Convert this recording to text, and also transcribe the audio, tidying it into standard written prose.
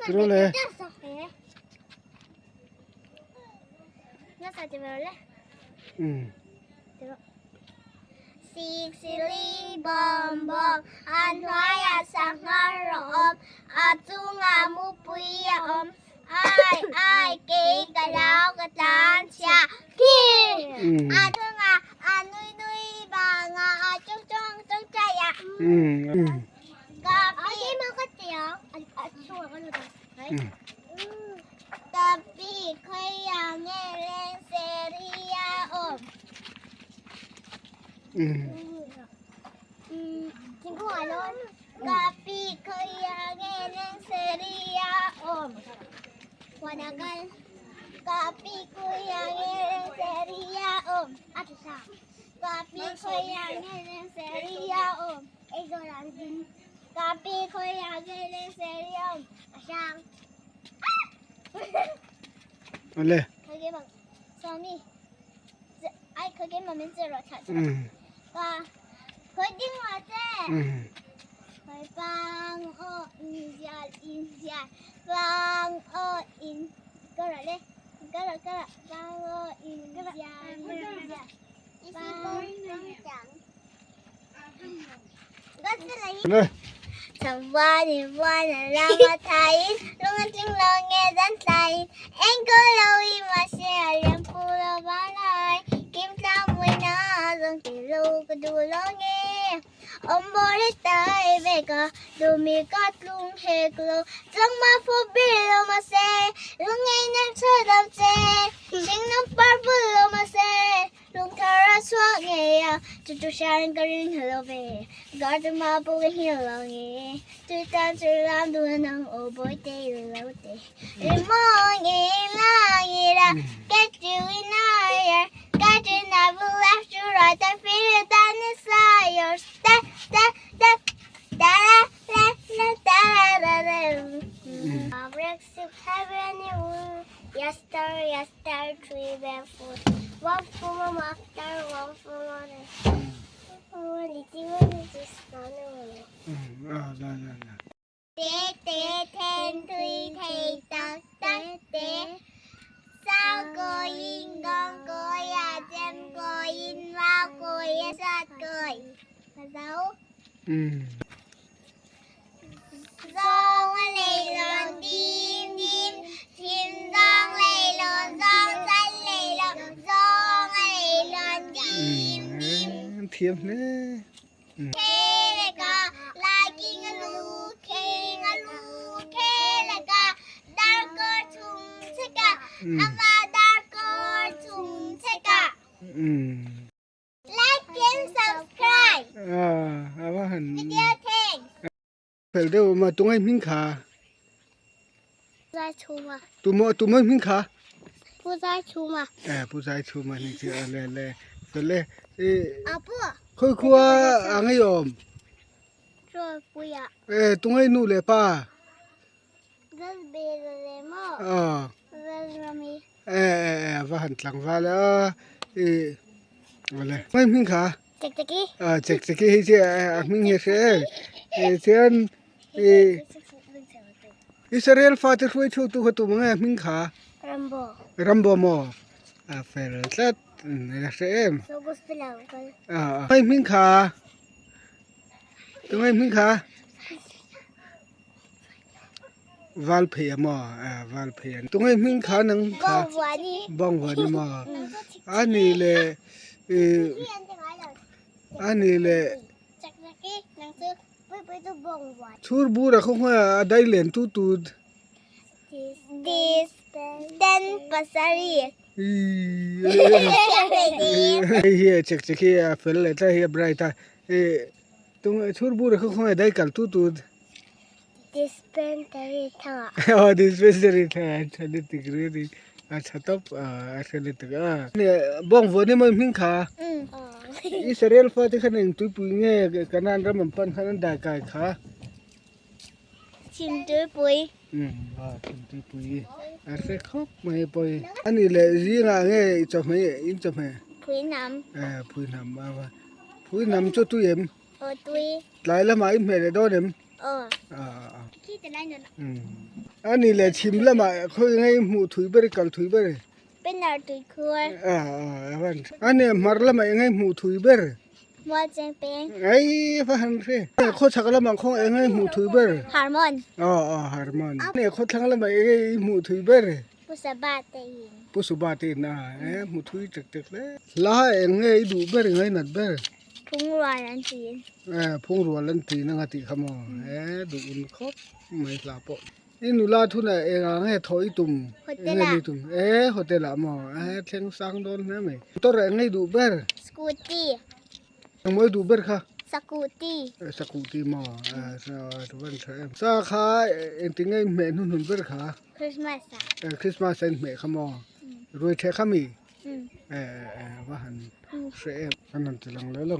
Tirule. Ừ. Sik bom bom an hnuaiah sangha rawh awm a chungah mupui a awm ai ai kei ka lo ka tlan chhia khi a chungah a nui nui bangah a chawng chawng chawng chai a. Awle. Thiam hle. Fel deuh awm a tungai hming kha. Tumaw tumaw hming kha. Pu Zai Chhuma. Eh Pu Zai Chhuma ni chu le le fel e. Khawi khua a ngei awm. Rawlpuia. Eh tungai nu le pa. Lalbela le maw. Lalrami. Eh eh eh a va han tlangval a eh awle. Tungai hming kha. Chek cheki. Ah chek cheki hei chu a hming hi a hre em. Eh chuan eh Israel fate hruai chhuak tu kha tum ang e hming kha. Rambo. Rambo maw a fel tlat a hre em. Ah tungai hming kha tungai hming kha. Val phei a maw ah val phei a tungai hming kha nang kha bawng vuani maw a ni le ih a ni le chhur bur a khaw hnuaiah a dai len tu tu hei hi a chek chek hi a fel leh tlat hi a bright a ih tunge chhur bur a khaw hnuaiah dai kal tu tu. Dispensary thangah. Aw dispensary thangah a tha lutuk ri ri a tha tawp a hre lutuk a. Bawng vuan emaw hming kha Israel fate khan eng tuipui nge Kanan ram an pan khan an dai kai kha. Chhim tuipui. Aw chhim tuipui a hre khawp mai pawi. Ani leh zingah nge i chawhmeh in chawhmeh. Phuihnam. Eh phuihnam a phuihnam chu tui em. Aw tui. Tlai lamah i hmeh leh dawn em? Aw. Ah. Khi te lai nun. Um. A ni leh chhim lamah khawi ngai hmuh thui ber i kal thui ber. Banner tui khur. A ni hmar lamah eng ngai hmuh thui ber. Mual cheng peng. Ai va han hre. Khaw chhak lamah khaw eng ngai hmuh thui ber. Harmon. Aw aw harmon. A ni khaw thlang lamah eng ngai hmuh thui ber. Pu Suba te in. Pu Suba te in a e hmu thui tek tek hle. Hla eng nge i duh ber i ngainat ber. Phungrual an tiin. E phungrual an tiin anga tih kha maw e duh un khawp mai hla pawh. I nula thunah engah nge thawh i tum? Hotel ah. I tum e hotel ah maw e thleng sang dawn hle mai. Motor eng nge i duh ber? Scooty. Engmaw i duh ber kha? Sakuti. Sakuti maw e van tha em. Sa kha engtin nge i hmeh hnuhnun ber kha? Christmas ah. Christmas ah i hmeh kha maw? Ruai theh kha mi? E va han hre em. Kan han ti lang leh lo.